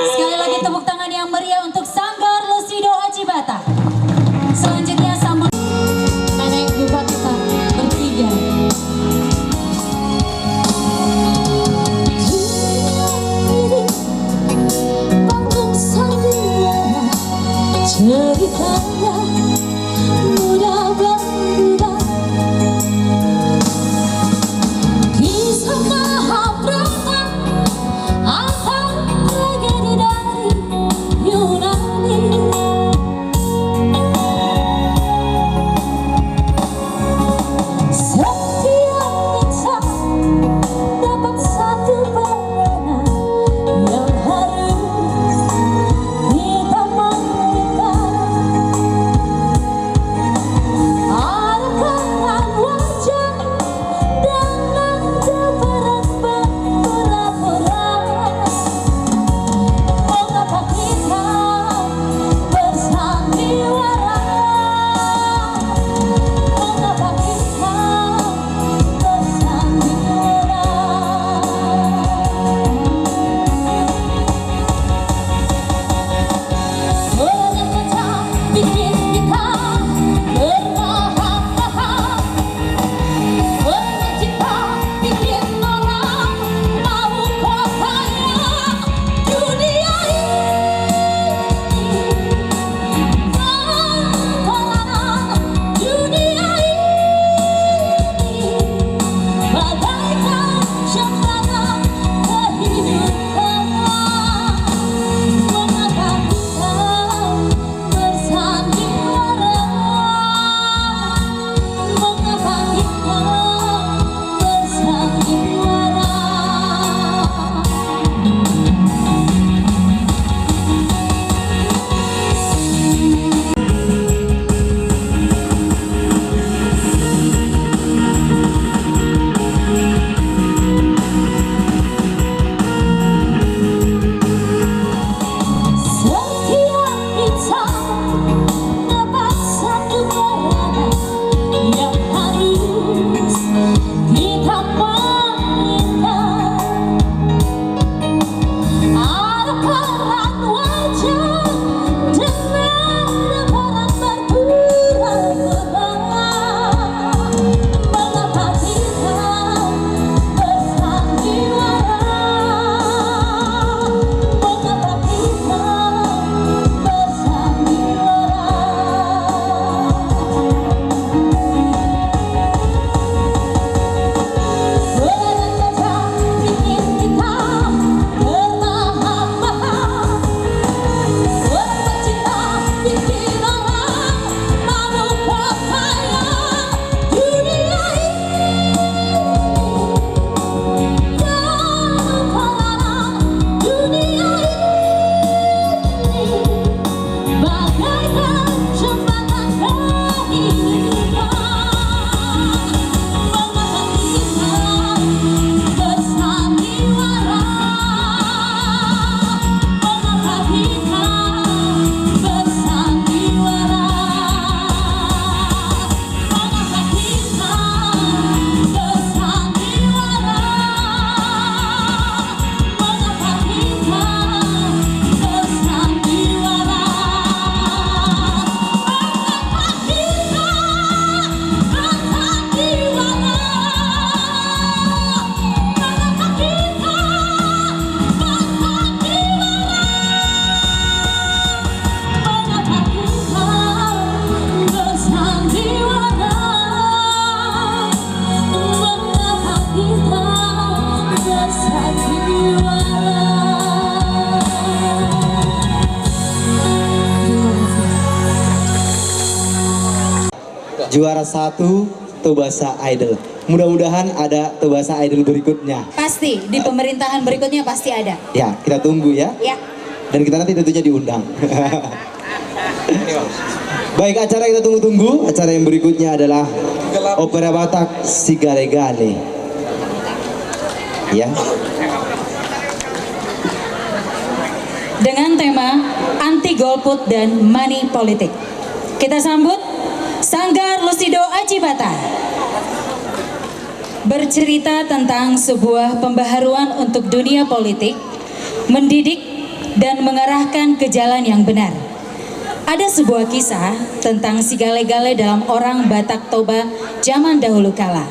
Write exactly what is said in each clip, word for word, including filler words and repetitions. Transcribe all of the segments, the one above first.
Sekali lagi tepuk tangan yang meriah untuk Sanggar Lusido Aji Batak. Selanjutnya sambut Nenek Bupati bertiga. Dunia ini panggung sandiwara, ceritanya mudah berubah. Juara satu Tobasa Idol. Mudah-mudahan ada Tobasa Idol berikutnya. Pasti, di pemerintahan berikutnya pasti ada. Ya, kita tunggu ya. Ya. Dan kita nanti tentunya diundang. Baik, acara kita tunggu-tunggu. Acara yang berikutnya adalah Opera Batak Sigale-gale. Ya. Dengan tema anti golput dan money politik. Kita sambut Sanggar Lusido Ajibata. Bercerita tentang sebuah pembaharuan untuk dunia politik, mendidik, dan mengarahkan ke jalan yang benar. Ada sebuah kisah tentang Sigale-gale dalam orang Batak Toba zaman dahulu kala.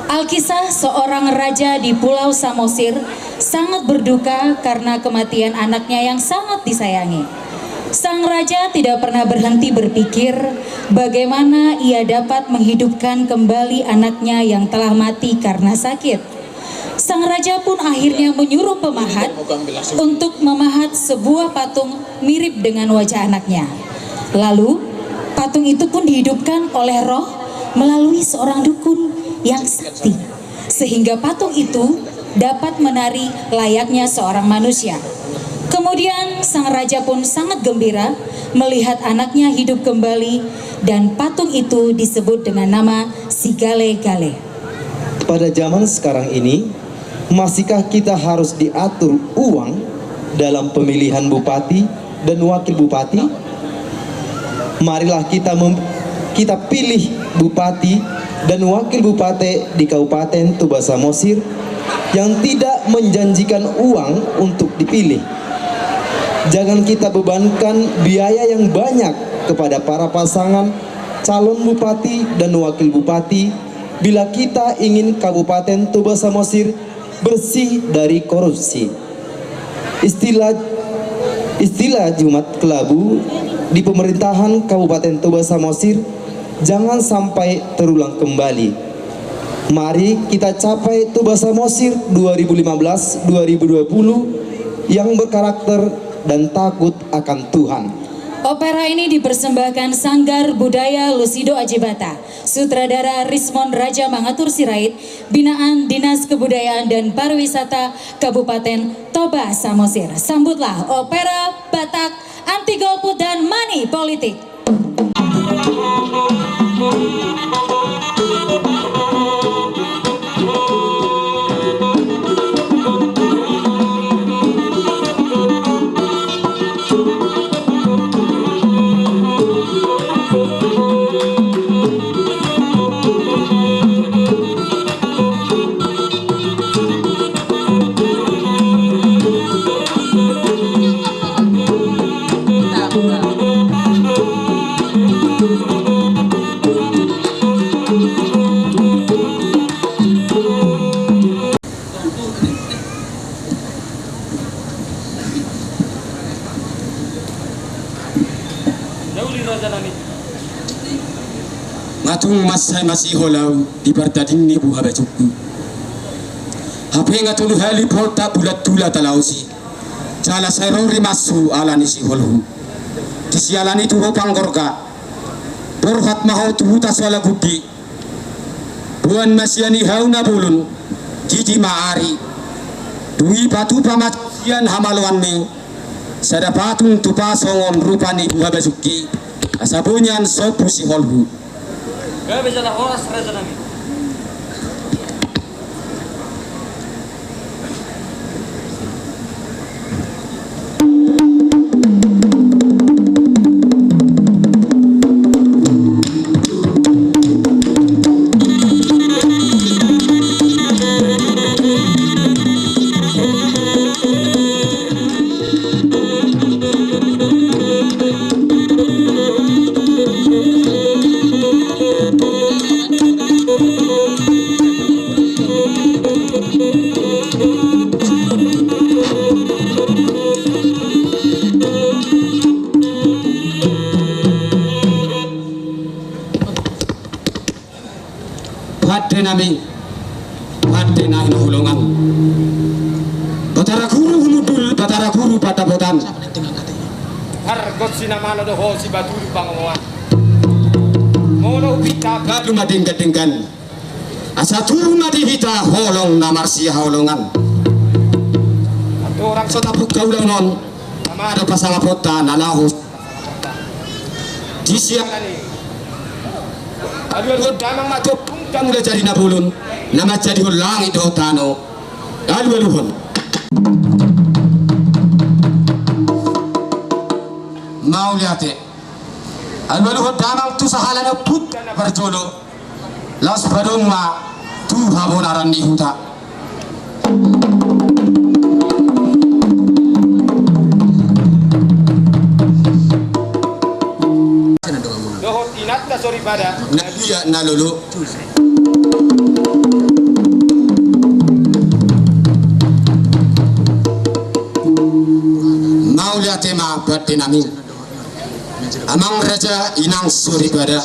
Alkisah, seorang raja di Pulau Samosir sangat berduka karena kematian anaknya yang sangat disayangi. Sang raja tidak pernah berhenti berpikir bagaimana ia dapat menghidupkan kembali anaknya yang telah mati karena sakit. Sang raja pun akhirnya menyuruh pemahat untuk memahat sebuah patung mirip dengan wajah anaknya. Lalu, patung itu pun dihidupkan oleh roh melalui seorang dukun yang sakti, sehingga patung itu dapat menari layaknya seorang manusia. Kemudian, sang raja pun sangat gembira melihat anaknya hidup kembali, dan patung itu disebut dengan nama Sigale-gale. Pada zaman sekarang ini, masihkah kita harus diatur uang dalam pemilihan bupati dan wakil bupati? Marilah kita mem-, kita pilih bupati dan wakil bupati di Kabupaten Toba Samosir yang tidak menjanjikan uang untuk dipilih. Jangan kita bebankan biaya yang banyak kepada para pasangan calon bupati dan wakil bupati bila kita ingin Kabupaten Toba Samosir bersih dari korupsi. Istilah, istilah Jumat Kelabu di pemerintahan Kabupaten Toba Samosir jangan sampai terulang kembali. Mari kita capai Toba Samosir dua ribu lima belas dua ribu dua puluh yang berkarakter dan takut akan Tuhan. Opera ini dipersembahkan Sanggar Budaya Lusido Ajibata, sutradara Rismon Raja Mangatur Sirait, binaan Dinas Kebudayaan dan Pariwisata Kabupaten Toba Samosir. Sambutlah Opera Batak Anti Golput dan Money Politik. Nga tung mansai masihol ahu di pardading ni buhabasungku. Hape nga tolu hali poltak bulan tula talaosi. Jala sai ro rimashu ala ni siholhu. Di siala ni tu ho panggorga. Borhat ma ho tu huta Sualagundi. Boan ma sian i hau na bolon, didi ma ari. Dung i patupa ma sian hamaloanmi sada patung tupa songon rupa ni buhabasungki, asa boi nian sombu siholhu. Gabe jala horas, raja nami. Pande nami, pande na hinaholongan. Batara Guru Humundul, Batara Guru Pandapotan. Argot sinamalo do ho Sibatulu pangomoan. Olo hupita palu ma denggan-denggan. Asa tubu ma di hita holong na marsihaholongan. Andorang so tapungka ulaon on, ma do pasangaponta na laho. Di sialan i, alualuhon damang ma tu ompungta Mulajadi Nabolon, na manjadihon langit dohot tano. Alualuhon. Mauliate. Alualuhon damang tu sahala ni ompunta na parjolo. Laos padomu ma tu habonaran ni huta. Dohot inanta soripada. Na dia na lolo. Mauliate ma pande nami. Amang raja, inang soripada,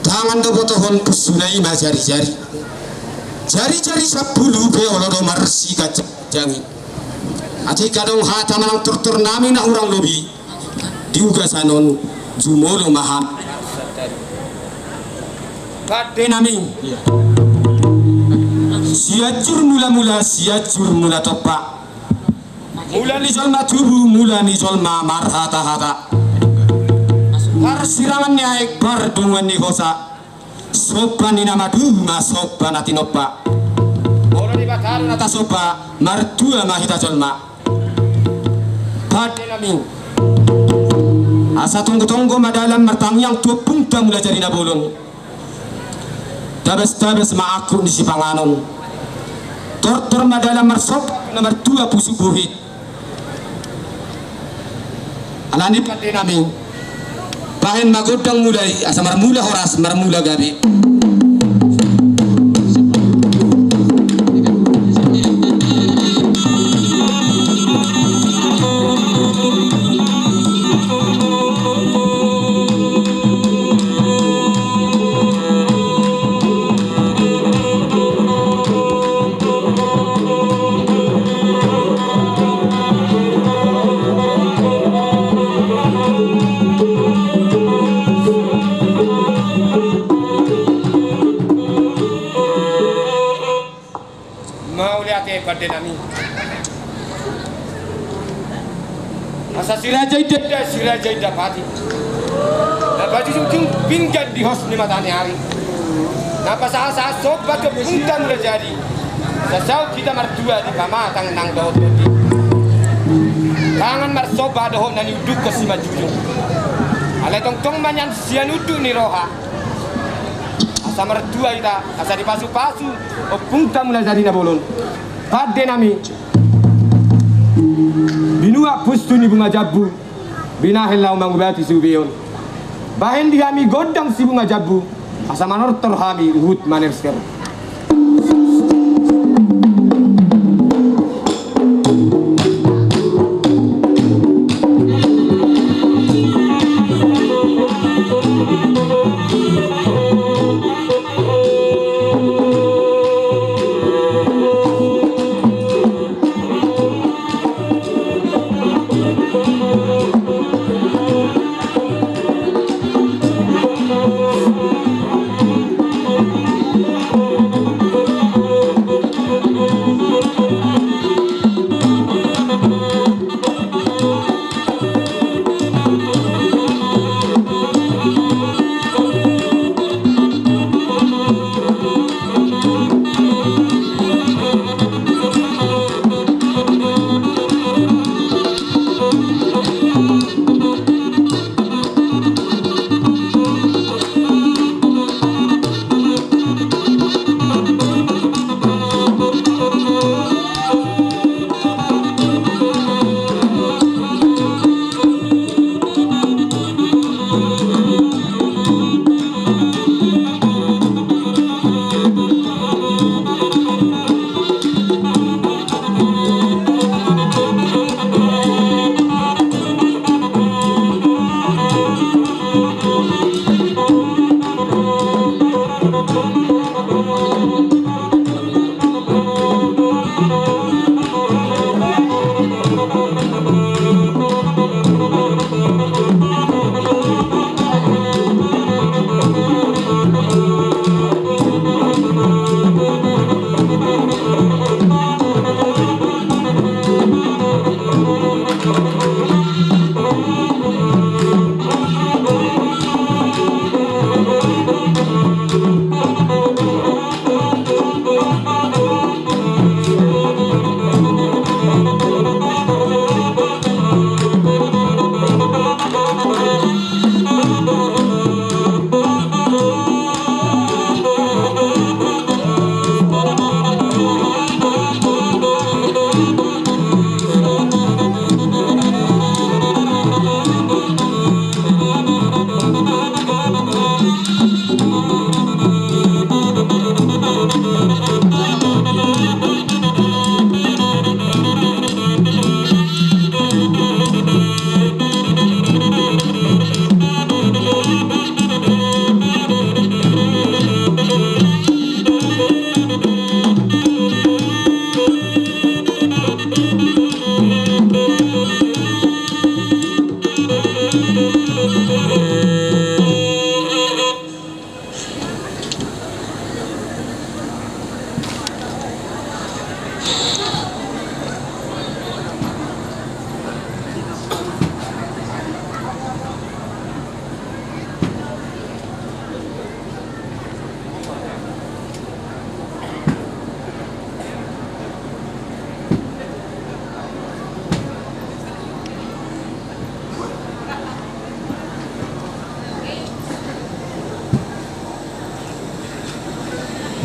tangan do botohon, pusuna i ma jarijari. Jarijari sampulu pe olo do marsiganjangganji. Atik adong hata manang tortor nami na hurang lobi di ugasan on, jumolo ma hami. Pande nami. Sianjur mulamula, Sianjur Mulatompa. Mula ni jolma tubu, mula ni jolma marhatahata. Parsirangan ni aek, pardongan ni hosa. Somba ni na maduma, somba na tinompa. Olo Debata do na tasomba, martua ma hita jolma. Pande nami. Asa tonggo-tonggo ma dalan martangiang tu ompungta Mulajadi Nabolon. Tabes-tabes ma angkup ni sipanganon. Tortor ma dalan marsomba na martua pusuk buhit. Alani pande nami, bahen ma gondang mula i asa marmula horas, marmula gabe. Mauliate pande nami. Asa si Raja Inda, si Raja Inda Pati, na pajujungjung pinggan di hos ni mataniari, na pasahatsahat somba tu ompungta Mulajadi. Asa saut hita martua di pamatang nang dohot tondi. Tangan marsomba dohot na niundukhon simanjujung. Alai tongtong ma nian sian unduk ni roha. Asa martua hita, asa dipasupasu ompungta Mulajadi Nabolon. Pande nami. Binuat pustu ni bunga jambu, binahen laho mangubati subeon. Bahen di hami gondang si bunga jambu, asa manortor hami huhut manerser.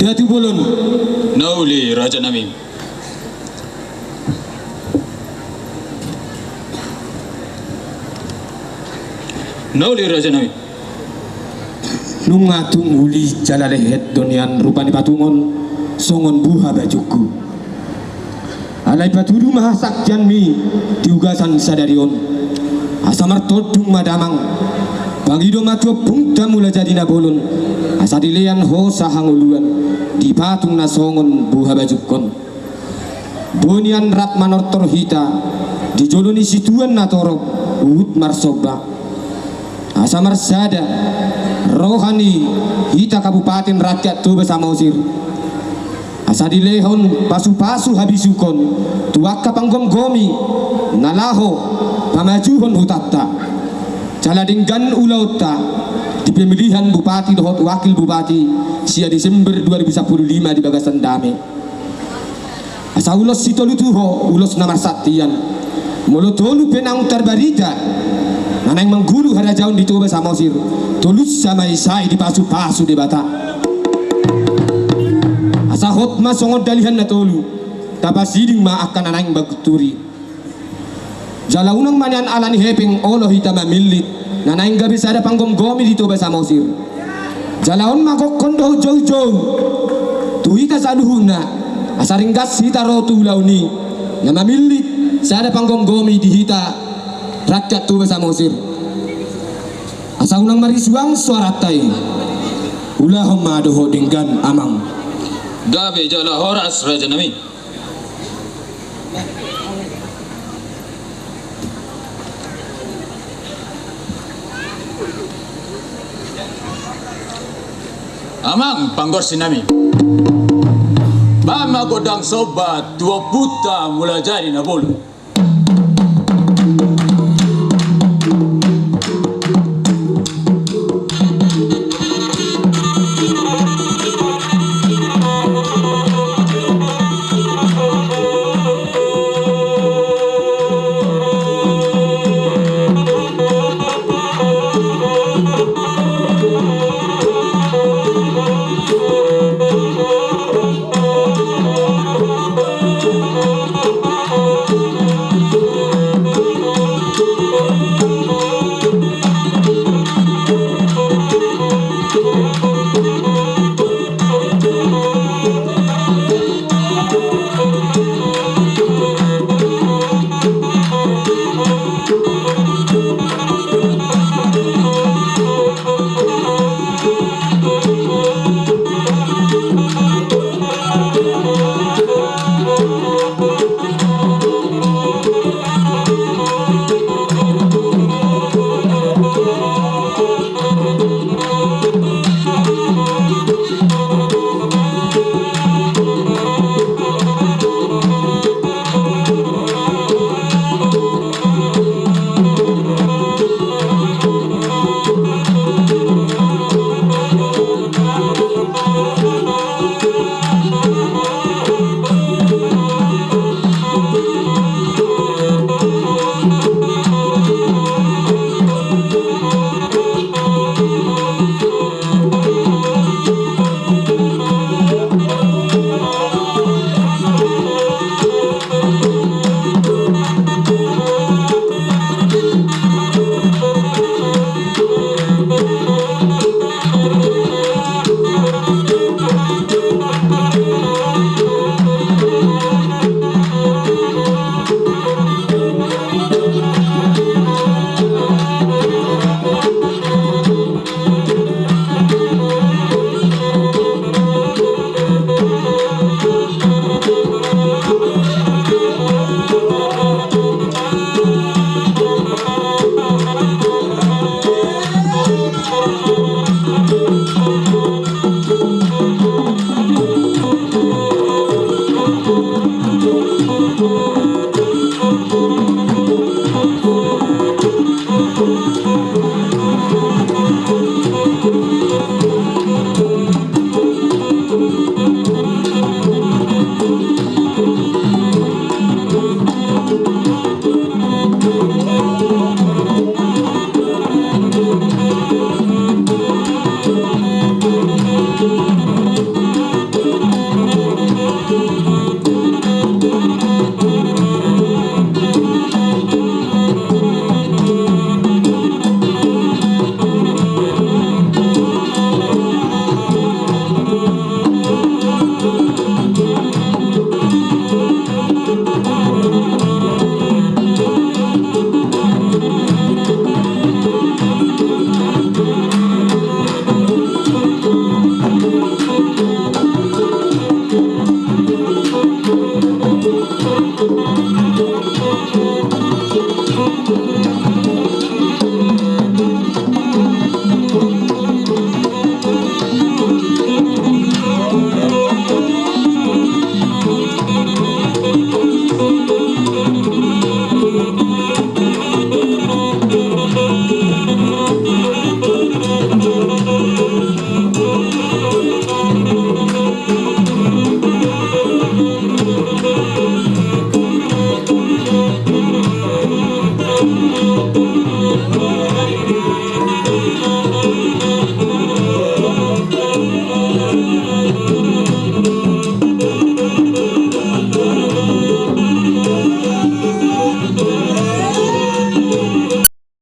Batu bolon. Na uli, raja nami. Na uli, raja nami. Nunga tung uli jala lehet do nian rupa ni patung on songon buha bajungku. Alai patudu ma hasangkanmi di ugasan sadari on. Asa martondung ma damang, pangido ma tu ompungta Mulajadi Nabolon, asa dilean hosa hangoluan di patung na songon buha bajungkon. Boi nian rap manortor hita di jolo ni situan na torop huhut marsomba. Asa marsada roha ni hita Kabupaten Rakyat Toba Samosir, asa dilehon pasupasu habisukon tu angka panggomgomi na laho pamajuhon hutanta. Jala denggan ulaonta di pemilihan bupati dohot wakil bupati sian Desember dua ribu sampulu lima di bagasan dame. Asa ulos sitolu tuho, ulos na marsantian. Molo tolu pe naung tarbarita na naeng manggulu harajaon di Toba Samosir, tolusa ma i sai dipasupasu Debata. Asa hot ma songon dalihan na tolu, tapasiding ma angka na naeng mangunturi. Jala unang ma nian ala ni hepeng olo hita mamillit na naeng gabe sada panggomgomi di Toba Samosir. Jala on ma gokhon dohot joujou tu hita saluhutna, asa ringgas hita ro tu ulaon i na mamillit sada panggomgomi di hita rakyat Toba Samosir. Asa unang marisuang soaranta i. Ulahon ma dohot denggan, amang. Gabe jala horas, raja nami. Amang panggual sinami, bahen ma gondang somba tu ompunta Mulajadi Nabolon.